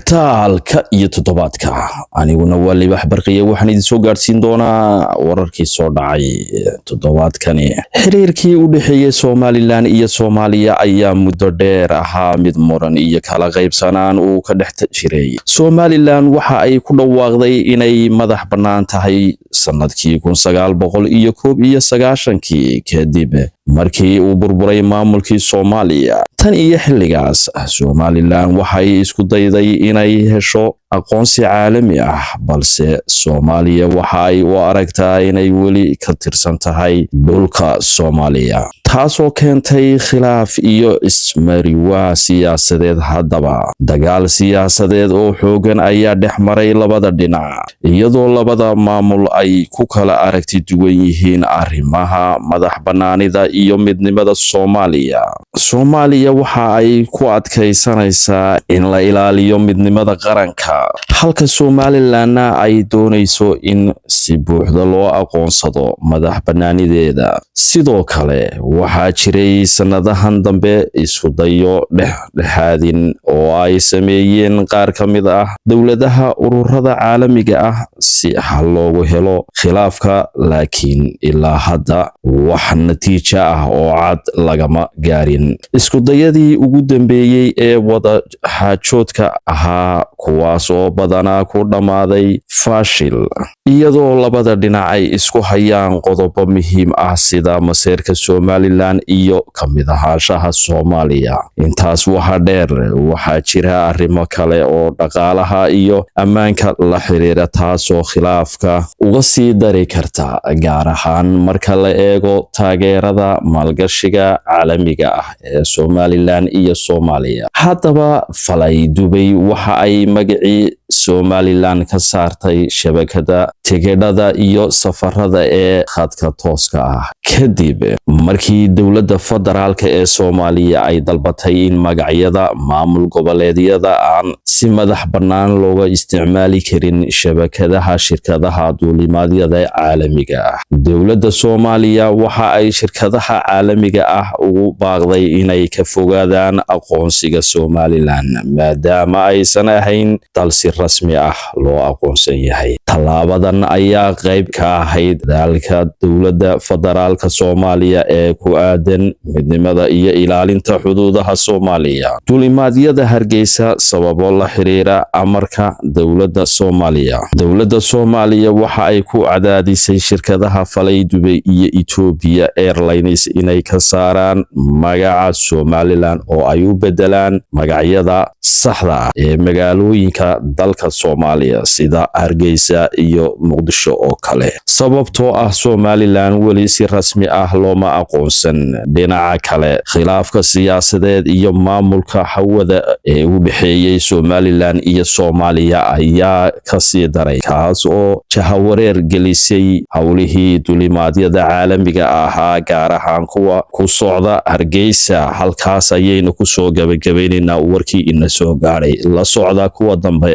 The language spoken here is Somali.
Dhextaalka iyo toddobaadka. Aniguna waa Libax Barqiye, waxaan idin soo gaadhsiin doonaa wararkii soo dhacay toddobaadkani. Xiriirkii u dhexeeyey Somaliland iyo Soomaaliya ayaa muddo dheer ahaa mid muran iyo kala qaybsanaan uu ka dhex jiray. Somaliland waxa ay ku dhawaaqday inay madax bannaan tahay sanadkii 1991-kii, kadib markii uu burburay maamulkii Soomaaliya. Tan iyo xilligaas, Somaliland waxay isku dayday inay hesho aqoonsi caalami ah, balse Soomaaliya waxa ay u aragtaa inay weli ka tirsan tahay dhulka Soomaaliya, taasoo keentay khilaaf iyo ismariwaa siyaasadeed. Haddaba, dagaal siyaasadeed oo xoogan ayaa dhex maray labada dhinac, iyadoo labada maamul ay ku kala aragti duwan yihiin arrimaha madax bannaanida iyo midnimada Soomaaliya. Soomaaliya waxa ay ku adkaysanaysaa in la ilaaliyo midnimada qaranka, halka Somalilandna ay doonayso in si buuxda loo aqoonsado madax bannaanideeda. Sidoo kale, waxaa jiray sannadahan dambe isku dayo dhexdhexaadin oo ay sameeyeen qaar ka mid ah dowladaha ururada caalamiga ah si xal loogu helo khilaafka, laakiin ilaa hadda wax natiijo ah oo cad lagama gaarin. Iskudayadii ugu dambeeyey ee wada xaajoodka ahaa kuwaas oo badanaa ku dhammaaday fashil, iyadoo labada dhinac ay isku hayaan qodobo muhiim ah sida maseerka Somaliland iyo ka mid ahaanshaha Soomaaliya. Intaas waxaa dheer, waxaa jira arrimo kale oo dhaqaalaha iyo ammaanka la xiriira, taasoo khilaafka uga sii dari karta, gaar ahaan marka la eego taageerada maalgashiga caalamiga ah ee Somaliland iyo Soomaaliya. Haddaba, Falay Dubay waxa ay magacii Somaliland ka saartay shabakada tigidhada iyo safarada ee khadka tooska ah, kadib markii dowladda federaalka ee Soomaaliya ay dalbatay in magacyada maamul goboleedyada aan si madax bannaan looga isticmaali karin shabakadaha shirkadaha duulimaadyada caalamiga ah. Dowladda Soomaaliya waxa ay shirkadaha caalamiga ah ugu baaqday inay ka fogaadaan aqoonsiga Somaliland, maadaama aysan ahayn dal si rasmi ah loo aqoonsan yahay. Tallaabadan ayaa qayb ka ahayd dadaalka dowladda federaalka Soomaaliya ee ku aadan midnimada iyo ilaalinta xuduudaha Soomaaliya. Duulimaadyada Hargeysa sababo la xiriira amarka dowladda Soomaaliya. Dowladda Soomaaliya waxa ay ku cadaadisay shirkadaha Falay Dubay iyo Ethiopia Airlines inay ka saaraan magaca Somaliland oo ay u bedelaan magacyada saxda ah ee magaalooyinka dalka Soomaaliya, sida Hargeysa iyo Muqdisho oo kale, sababtoo ah Somaliland weli si rasmi ah looma aqoonsan. Dhinaca kale, khilaafka siyaasadeed iyo maamulka hawada ee u dhexeeyey Somaliland iyo Soomaaliya ayaa kasii daray, kaas oo jahawareer gelisay howlihii duulimaadyada caalamiga ahaa, gaar ahaan kuwa ku socda Hargeysa. Halkaas ayaynu kusoo gabagabaynaynaa warkii ina soo gaadhay. La socda kuwa dambe.